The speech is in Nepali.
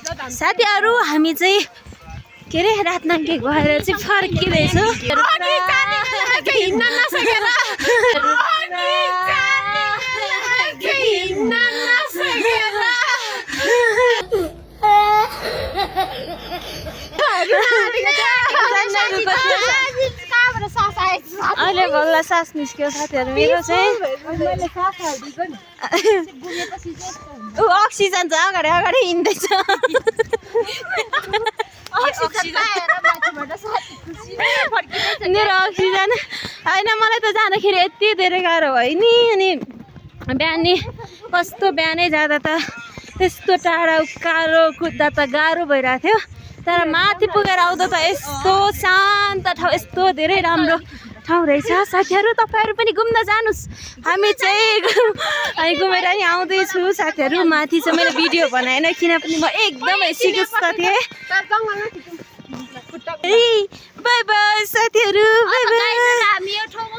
साथीहरु हामी चाहिँ के रे रातनाङ्गे गएर चाहिँ फर्किँदैछौँ अहिले बल्ल सास निस्क्यो साथीहरु मेरो चाहिँ ऊ अक्सिजन छ अगाडि अगाडि हिँड्दैछ मेरो अक्सिजन होइन मलाई त जाँदाखेरि यति धेरै गाह्रो भयो नि अनि बिहानै कस्तो बिहानै जाँदा त त्यस्तो टाढा उकालो कुद्दा त गाह्रो भइरहेको थियो तर माथि पुगेर आउँदा त यस्तो शान्त ठाउँ यस्तो धेरै राम्रो ठाउँ रहेछ साथीहरु तपाईहरु पनि घुम्न जानुस् हामी चाहिँ घुमेर नि आउँदैछु साथीहरु माथि चाहिँ मैले भिडियो बनाएन किनभने म एकदमै सिकिस्त थिएँ बाइ बाइ साथीहरु बाइ बाइ हामी यो ठाउँमा